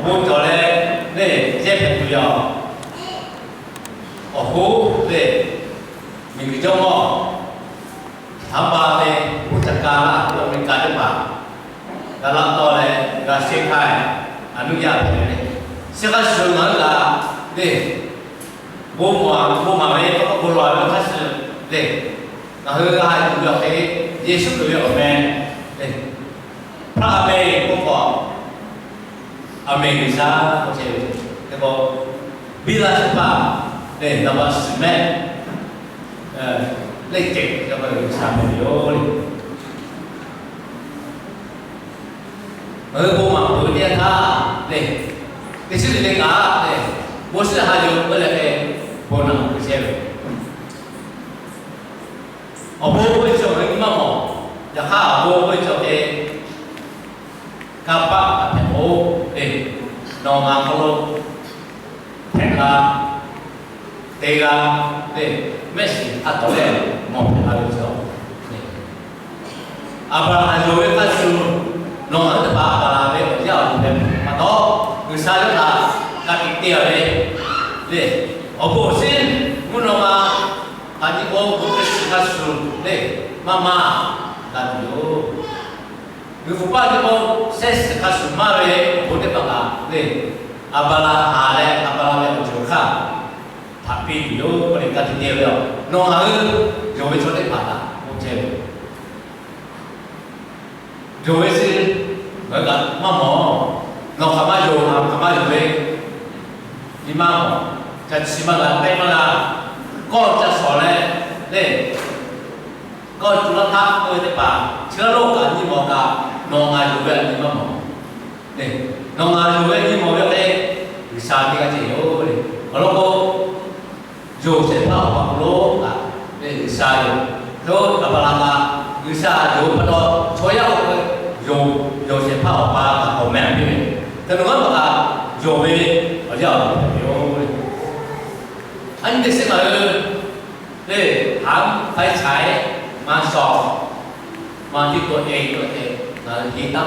Bon cawˬ leh lehˬ, yehˇ hpehꞈ tuˬ ve yoˬ. Awˬ hoˉ lehˬ, miˬguiˬ jawˇmawˇ htaꞈ pa leh, oˇ caꞈ ka laˇ, Aˍmeˍriˍkaˍ teˇ hpaˍ g'a laˇ tawˇ leh g'a shehˇ hk'aˇ, aˬ nuˇ yaˇ hpehꞈ ve le. Chi hk'a shuˍ ngaˬ hui kaꞈ lehˬ, bon maˍ bon maˍ ve k'awꞈ k'oˆ bon lawˬ ve hk'a shuˍ lehˬ, ngaˬ hui g'a haꞈ yuˬ ve awˬ hk'e, Yeˍsuˆ Hkriꞈ ve awˬ meh lehˬ, Hpaˇ Aˍmeˍ k'oˆ k'o, Aˍmeˍ G'uiˬsha k'oˆ chehˇ ve. Hk'e k'o, biˇ laˇ shehˍ hpaˇ lehˬ, naˍ baꞈ shiˍ mehˆ lehˬ, cehˬ ve G'uiˬsha meh ve yoˬ le. Ngaˬ hui bon maˍ peuˬ teˇ yanˇ htaˇ lehˬ, teˇ shiˉ le le kaꞈ lehˬ, bon shiˉ ha yoˬ k'oˆ leh hk'e, bon naꞈ k'oˆ chehˇ ve. Awˬ bon k'oˆ ve chi awˬ hk'e nyi maˇ mawˬ. Yaꞈ hk'aˇ awˬ bon k'oˆ ve chi awˬ hk'e, kanˇ paˆ hpehꞈ k'o lehˬ, nawˬ ngaˬ hk'aw lo hpehꞈ la, te g'a lehˬ, mehˆ shiˍ hk'a tawˍ lehˬ mawˬ hpehꞈ la ve cawˬ. Aˍbraˍhanˍ yonˍ ve hk'a shuˍ, nawˬ ngaˬ hui teˇ hpaˍ Aˍbraˍhanˍ ve awˬ yaˇ awˬ duˬ hpehꞈ pa taw, G'uiˬsha yawˇ htaꞈ ka tiꞈ te a ve lehˬ, awˬ bon awˬ shinˉ mvuhˇ naw ma htaꞈ nyi k'o, bon teˇ shiˍ hk'a shuˍ lehˬ, maˇ maˇ g'a tuˬ yoˬ. G'uiˬ hpu paˇ nyi k'o, shehˇ shiˍ hk'a shuˍ maˇ ve awˬ bon teˇ hpaˍ kaꞈ lehˬ, Aˍbraˍhanˍ leh Aˍbraˍhanˍ ve awˬ ceuˬ hk'aˇ htaꞈ piˇ tuˬ yoˬ k'oˆ leh ka tiꞈ te ve yoˬ. Nawˬ ngaˬ hui yonˍ ve chaw teˇ hpaˍ htaꞈ k'oˆ chehˇ ve Yonˍ ve chi ngaˬ hui kaꞈ maˇ mawˬ. Nawˬ hk'aˬ ma yonˍ, ngaˬ hk'aˬ ma yonˍ ve, nyi maˇ mawˬ. Ca chi maˇ g'a, teˇ maˇ g'a. Kawˇ ca shawˍ leh, lehˬ, kawˇ cu laˇ htaˇ k'oˆ ve teˇ hpaˍ, chi g'aˇ lonˉ kaꞈ nyi mawˬ kaꞈ, nawˬ ngaˬ yonˍ ve nyi maˇ mawˬ. Nawˬ ngaˬ yonˍ ve nyi mawˬ ve hk'e, G'uiˬsha teˇ g'aˇ ceh yoˬ le. Awˬ lawn k'o, yonˍ shehˍ hpaˇ awˬ pa hk'aw lo kaꞈ, G'uiˬsha yoˬ. Hk'e k'o Aˍbraˍhanˍ kaꞈ G'uiˬsha yonˍ ve pa taw, chaw yaˇ k'o, yonˍ, yonˍ shehˍ hpaˇ awˬ pa kaꞈ k'awꞈ meh piˇ ve, hk'e nawˬ ngaˬ hui kaꞈ yonˍ ve awˬ yaˇ awˬ pa yoˬ. A nyi teˇ shiˉ ngaˬ hui lehˬ, haˉ hk'aiˉ chaiˉ maˇ shawˍ, maˇ tiˇ to e k'oˆ ve, ngaˬ hui heˆ taˉ.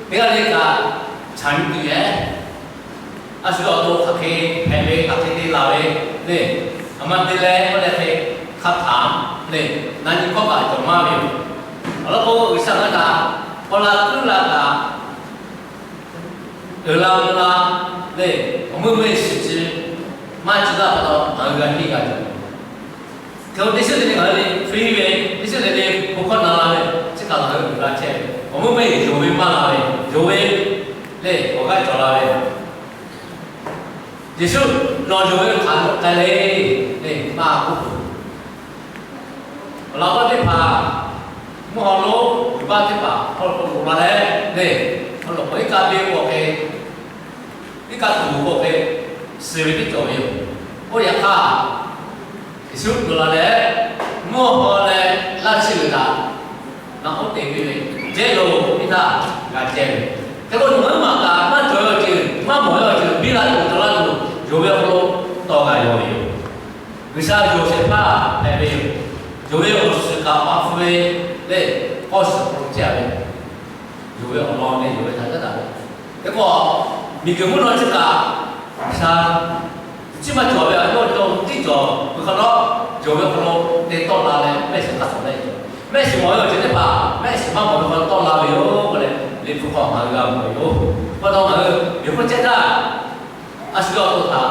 Teˇ g'aˇ le kaꞈ, chaꞈ nyi tuˬ yehˬ, a shu awˬ to hk'aˬ hk'e hpehꞈ ve, hk'aˬ hk'e te laˬ ve le, aˬ ma te leh k'oˆ leh hk'e hk'a htaꞈ le, na nyi hkawˇ kaꞈ cawˬ maˇ ve yoˬ. Awˬ lawn k'o, G'uiˬsha ngaˬ hui htaꞈ k'awꞈ la tuˉ la kaꞈ, uiˍ la mvuh la le, awˬ meuˇ meuˇ shiˍ chi maˇ ci laˇ pa taw, ngaˬ hui g'a henˇ g'a cawˬ. Hk'e k'o teˇ shiˉ le le ngaˬ hui le hpu ve, teˇ shiˉ le le bon hkawˇ na la ve, chi kaꞈ ngaˬ hui uiˍ la chehˇ ve, awˬ meuˇ meuˇ yonˍ ve maˇ la ve, yonˍ ve le awˬ g'aˇ cawˬ la ve, Yeˍsuˆ nawˬ yonˍ ve hk'aˬ lo k'ai le, le maˇ k'oˆ peuˬ. Awˬ laꞈ g'awˇ teˇ hpaˍ, mvuhˇ haw lonˉ uiˍ baˆ teˇ hpaˍ hk'aw lo k'awꞈ loꞈ la leh, le, hk'aw lo k'awꞈ iˉ kaˆ ve k'o hk'e, iˉ kaˆ tuˬ k'o hk'e, suh ve teˇ cawˬ ve yoˬ. Oˇ yaꞈ hk'aˇ, Yeˍsuˆ loꞈ la leh, mvuhˇ haw leh laˇ chi g'uiˬ htaꞈ naꞈ k'oˆ te piˇ ve, jehˇ loˬ k'oˆ piˇ htaˇ g'a jehˇ ve. Hk'e k'o, nawˬ ngaˬ hui maˬ kaꞈ maˇ cawˬ ve awˬ ceuˬ, maˇ mawˬ ve awˬ ceuˬ, biˇ la tuˬ cawˬ la tuˬ, yonˍ ve awˬ hk'aw lo tawˆ g'a yaw ve yoˬ. G'uiˬsha yonˍ shehˍ hpaˇ hpehꞈ ve yoˬ. Yonˍ ve awˬ suhˍ kaꞈ paˍ hpu ve lehˬ, kawˇ suhˍ hk'aw lo chehˇ a ve, yonˍ ve awˬ lawn leh yonˍ ve htaꞈ caˉ daꞈ ve. Hk'e k'o, miˬguiˬ mvuhˇ naw chi kaꞈ, G'uiˬsha chi maˇ cawˬ ve, a yawˇ cawˬ tiˉ cawˬ ve hk'aw lo, yonˍ ve hk'aw lo te tawˆ la leh, mehˆ shiˍ hk'a tawˍ leh, mehˆ shiˍ mawˬ ve awˬ ceuˬ teˇ hpaˍ mehˆ shiˍ maˇ mawˬ ve hk'aw lo tawˆ la ve yoˬ k'oˆ leh, Liꞈ hpu hk'aw ngaˬ hui g'a mawˬ ve yoˬ. Pa taw ngaˬ hui miˬ hk'oˆ chehˇ htaˇ, a shu yawˇ awˬ to htaꞈ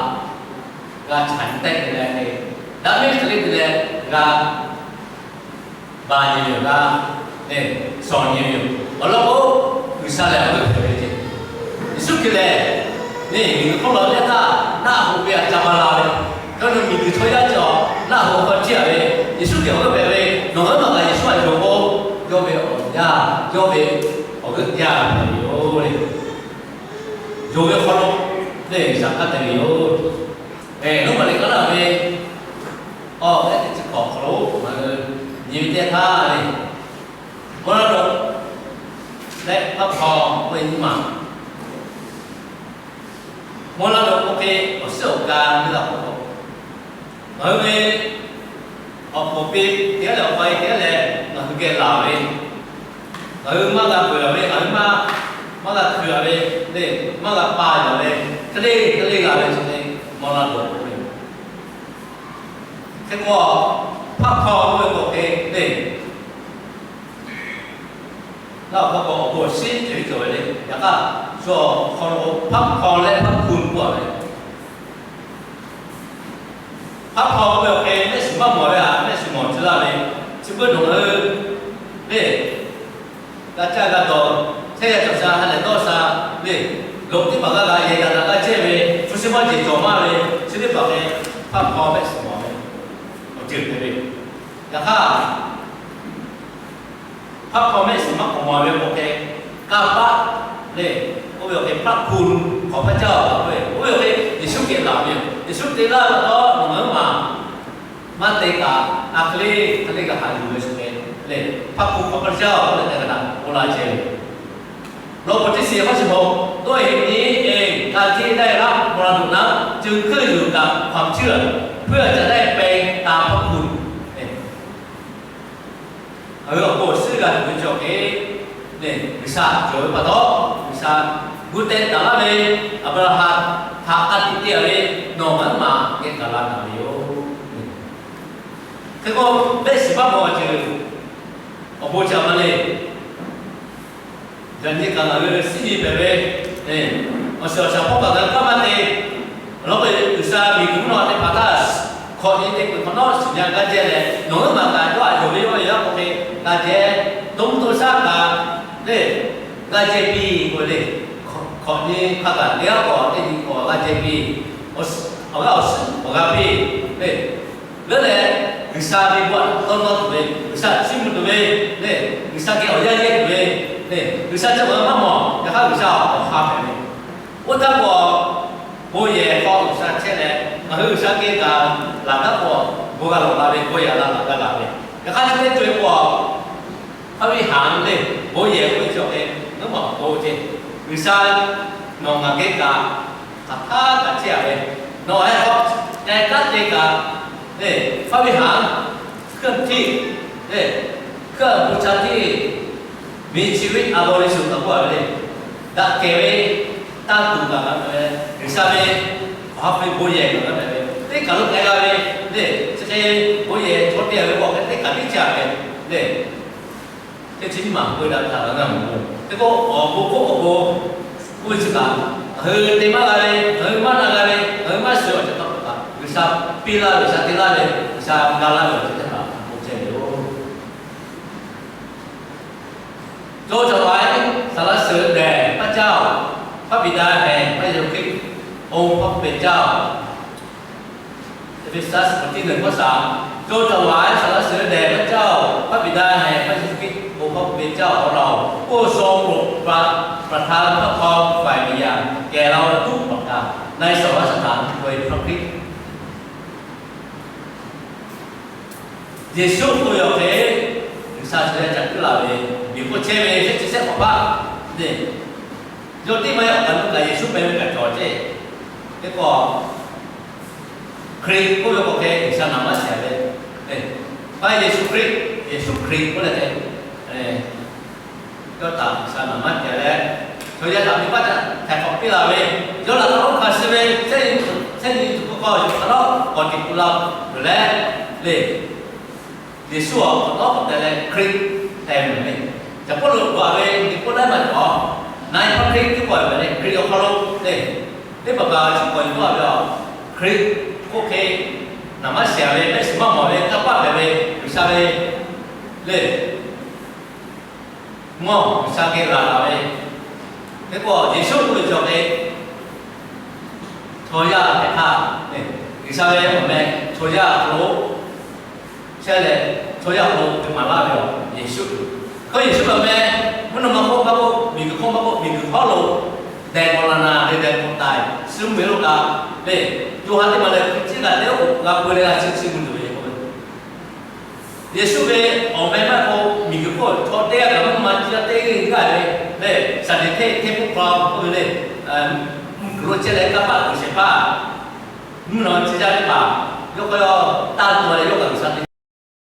g'a chaꞈ nyi tehˆ te leh, daꞈ ve hk'e te leh g'a ba nyi ve yoˬ, g'a shawˍ nyi ve yoˬ. Awˬ lawn k'o, G'uiˬsha lehˬ awˬ g'euˆ hpehꞈ ve ce. Yeˍsuˆ Hkriꞈ lehˬ, miˬguiˬ hk'oˆ lo teˇ htaˇ naˆ hoꞈ ve htaꞈ ca ba la ve, hk'e k'o miˬguiˬ chaw yaˇ cawˬ naˆ hoꞈ hk'aw chehˇ a ve, Yeˍsuˆ Hkriꞈ awˬ g'euˆ hpehꞈ ve, nawˬ ngaˬ hui maˬ kaꞈ Yeˍsuˆ htaꞈ yonˍ k'o, yawˇ ve awˬ yaˇ, yawˇ ve awˬ g'euˆ yaˇ hpehꞈ ve yoˬ le. Yonˍ ve hk'aw lo lehˬ, G'uiˬsha k'aˉ te ve yoˬ. Roˉmaꞈ liꞈ k'aˉ laˇ ve awˬ ehˉ teˇ chi hkawꞈ hk'aw lo ngaˬ hui nyi ve teˇ htaˇ le, mvuhˇ laˇ dawˇ leh maˇ hpaw k'oˆ ve nyiˇ maˬ, mvuhˇ laˇ dawˇ k'oˆ ve awˬ suhˉ awˬ ka nyiˇ g'aˇ k'oˆ k'o, ngaˬ hui ve awˬ hpoˍ piˇ teˇ g'aˇ leh awˬ pa e teˇ g'aˇ leh ngaˬ hui geh laˬ ve, ngaˬ hui maˇ g'a peuˬ ve, ngaˬ hui maˇ maˇ g'a hkui a ve le, maˇ g'a pa yaˬ ve, hk'e le hk'e le g'a ve chi hk'e maw la dawˬ k'oˆ ve yoˬ. Hk'e k'o, hpaˆ hk'aw k'oˆ ve k'o hk'e le, naˆ awˬ hk'aw k'o awˬ bon awˬ shinˉ ceuˬ cawˬ ve le. Yaꞈ hk'aˇ, shu awˬ hk'aw lo hpaˆ hk'aw leh hpaˆ hpu k'oˆ a ve, hpaˆ hk'aw k'oˆ ve awˬ hk'e mehˆ shiˍ maˇ mawˬ ve htaꞈ mehˆ shiˍ mawˬ tcuh laˇ ve, chi beuꞈ nawˬ hui le, g'a caˇ g'a dawˬ, chehˇ g'a cawˬ sha, ha lehˬ dawˇ sha le, loꞈ teˇ hpaˍ g'a g'a yehˬ daꞈ daꞈ g'a chehˇ ve, hpu shi maˇ jeˬ cawˬ maˇ ve, chi teˇ hpaˍ hk'e hpaˆ hk'aw mehˆ shiˍ mawˬ ve awˬ ceuˬ hpehꞈ ve. Yaꞈ hk'aˇ, hpaˆ hk'aw mehˆ shiˍ maˇ k'awꞈ mawˬ ve k'o hk'e, kanˇ paˆ le, oˇ ve awˬ hk'e hpaˆ hpu hk'awꞈ hpaˇ caˇ a k'oˆ ve, oˇ ve awˬ hk'e Yeˍsuˆ geh laˬ ve yoˬ. Yeˍsuˆ te laˇ ve pa taw nawˬ ngaˬ huiˉ maˬ maˇ te kaꞈ, a hk'e le hk'e le g'a haꞈ yuˬ ve shu hk'e le, hpaˆ hpu hk'awꞈ hpaˇ caˇ a k'oˆ leh te kaꞈ na k'oˆ laˇ chehˇ ve. Lawˬ k'oˍ teˇ shiˍ maˇ shiˍ hpaw, dawˇ heꞈ nyi e, ka tiˇ daˇ e laˇ maw la tuˬ naˉ, ceuˬ hkuiˇ yuˬ kaꞈ hk'aˬ htaˇ, hpuiˇ a caꞈ daˇ e peh ta hpaˆ hpu Ngaˬ hui awˬ bon awˬ shinˉ g'a tuˬ ve cawˬ hk'e, G'uiˬsha cawˬ ve pa taw, G'uiˬsha gu teh taˍ laˇ ve Aˍbraˍhanˍ htaꞈ ka tiꞈ te a ve, nawˬ ngaˬ huiˉ maˬ geh gaˬ la taˍ ve yoˬ. Hk'e k'o, mehˆ shiˍ maˇ mawˬ a ceuˬ awˬ bon ca ma le. Yaꞈ nyi kaꞈ ngaˬ hui shinˉ nyi hpehꞈ ve, awˬ shiˍ awˬ shaˍ hpawˇ kaꞈ ngaˬ hui kanˉ maˇ te. Awˬ lawn k'o, G'uiˬsha miˬguiˬ mvuhˇ naw teˇ hpaˍ htaˇ hkawꞈ nyi teˇ kuiˬ hk'awꞈ nawˉ shiˍ nyi g'aˇ jehˇ leh, nawˬ huiˉ maˬ kaꞈ yawˇ a yonˍ ve yawˇ yaˇ k'o hk'e g'a jehˇ, to mvuhˇ to shaˉ kaꞈ le, g'a jehˇ piˇ k'oˆ ve le. Hkawꞈ nyi hk'a gaˬ teˇ g'aˇ k'awꞈ teˇ nyi k'awꞈ g'a jehˇ piˇ. Awˬ g'aˇ awˬ suhˉ k'awꞈ g'a piˇ le. Leuˉ leh, G'uiˬsha ve bon htaꞈ dawˇ nawˇ tuˬ ve, G'uiˬsha chiˇ mvuh tuˬ ve le, G'uiˬsha geh awˬ yanˇ yehˇ tuˬ ve le, G'uiˬsha chi awˬ g'aˇ maˇ mawˬ. Yaꞈ hk'aˇ, G'uiˬsha awˬ ha hpehꞈ ve, oˇ htaˇ k'o, bon yehˬ hk'aw G'uiˬsha chehˇ leh, ngaˬ hui G'uiˬsha geh kaꞈ laˬ htaˇ k'o, bon g'a lawˬ la ve, bon yehˬ la laˬ g'a la ve. Yaꞈ hk'aˇ, chi teˇ co e k'o, Hpaˇ ve haˍ le, bon yehˬ k'oˆ ve cawˬ hk'e, nawˉ maˬ k'oˆ ce, G'uiˬsha nawˬ ngaˬ geh kaꞈ hk'aˬ htaˇ kaꞈ chehˇ a ve, nawˬ heh k'aw k'ai kaˉ te kaꞈ le, hpaˇ ve haˍ hkuiˇ htiˇ le, hkuiˇ a bon cha htiˇ, miˬ chi ve a law ve shuˍ kaꞈ k'oˆ a ve le, daꞈ kehˬ ve tanˇ tuˬ kaꞈ g'a mehˍ ve, G'uiˬsha ve awˬ ha hpu bon yehˬ kaꞈ g'a mehˍ ve, teˇ kaˬ lo k'ai g'a ve le, chi hk'e bon yehˬ chaw te a ve k'awꞈ hk'e teˇ kaˬ teˇ chehˇ a ve le. Teˇ chi nyiˇ maˬ peu daꞈ htaꞈ g'a g'a mawˬ ve. Hk'e k'o, awˬ bon k'oˆ awˬ bon k'oˆ ve chi kaꞈ, ngaˬ hui te maˇ g'a ve, ngaˬ hui maˇ na g'a ve, ngaˬ hui maˇ shiˍ awˬ ceuˬ hk'a peu kaꞈ, G'uiˬsha piˇ laˇ ve, G'uiˬsha te laˇ ve, G'uiˬsha ga laˇ ve awˬ ceuˬ teˇ hpaˍ k'oˆ chehˇ ve yoˬ. จงถวายสรรเสริญแด่พระเจ้า พระบิดาแห่งพระเยซูคริสต์ องค์พระผู้เป็นเจ้า เอเฟซัสบทที่หนึ่งข้อสาม จงถวายสรรเสริญแด่พระเจ้า พระบิดาแห่งพระเยซูคริสต์ องค์พระผู้เป็นเจ้าของเรา ผู้ทรงโปรดประทานพระพรฝ่ายวิญญาณแก่เราทุกประการ ในสวรรคสถานโดยพระคริสต์ Yeˍsuˆ k'oˆ ve awˬ hk'e, G'uiˬsha chi leh ca kuiˉ la ve, miˬ hk'oˆ chehˇ ve shehˆ chi shehˆ k'awꞈ paˆ le. Yawˇ teˇ maˇ yaˇ awˬ kaˬ lo kaꞈ Yeˍsuˆ meh ve kaꞈ cawˬ ceˇ. Teˇ k'o, Hkriꞈ k'oˆ ve k'awꞈ hk'e G'uiˬsha naˍ manˇ shehˍ ve, Hpaˇ Yeˍsuˆ Hkriꞈ, Yeˍsuˆ Hkriꞈ k'oˆ leh te, yawˇ htaꞈ G'uiˬsha naˍ manˇ shehˍ leh, chaw yaˇ htaꞈ venˇbaˆ htaꞈ htaiˍ hk'awꞈ piˇ la ve, yawˇ laꞈ ka oˇ hkanˍ suh ve, shehˆ nyi tuˬ k'o k'aw hk'aˬ nawˉ k'awꞈ teꞈ tu la peuˬ leh le. Yeˍsuˆ awˬ k'awꞈ nawˉ k'awꞈ te leh Hkriꞈ tehꞈ mehˍ ve, Caˍ Pawˇluꞈ k'oˆ ve, teˇ pawˆ laiˉ maˇ cawˬ, na e hpaˇ Hkriꞈ teˇ k'awꞈ ve le, Hkriꞈ awˬ hk'aw lo le, teˇ hpaˍ kaꞈ chi k'awꞈ yuˬ a ve a, Hkriꞈ k'oˆ hk'e, naˍ manˇ shehˍ ve, mehˆ shiˍ maˇ mawˬ ve, kanˇ paˆ hpehꞈ ve, G'uiˬsha ve le, mvuhˇ G'uiˬsha geh laˬ taˍ ve, teˇ k'o Yeˍsuˆ k'oˆ ve cawˬ hk'e, chaw yaˇ hpehꞈ htaˇ, G'uiˬsha ve awˬ meh chaw yaˇ hk'aw lo chehˇ leh, chaw yaˇ hk'aw lo te maˍ laˇ ve awˬ Yeˍsuˆ yoˬ. Hk'e Yeˍsuˆ ve awˬ meh, mvuhˇ naw ma hk'oˆ maˇ k'oˆ, miˬguiˬ hk'oˆ maˇ k'oˆ, miˬguiˬ hk'aw lo dehˬ k'awꞈ la na ve dehˬ k'awꞈ taiˍ, suh mvuhˇ miˬ lo kaꞈ le, co ha teˇ maˬ leh hkui ciˉ kaꞈ teˇ oˇ g'a peu leh g'a chi chi mvuh tuˬ ve k'oˆ ve, Yeˍsuˆ ve awˬ meh maˇ k'oˆ, miˬguiˬ hk'oˆ chaw teˇ g'aˇ kaꞈ mvuhˇ ma ciˇ teˇ g'aˇ ve le, Saˍdeˍhtiˆ hteˇ hpawˇ hk'aw k'oˆ ve le, mvuhˇ miˬ lo chehˇ leh kanˇ paˆ kuiˬ shehˍ hpaˇ, mvuhˇ naw ma ciˇ jaˇ teˇ hpaˍ, yawˇ hk'aw yawˇ tanˇ tuˬ leh yawˇ kaꞈ G'uiˬsha te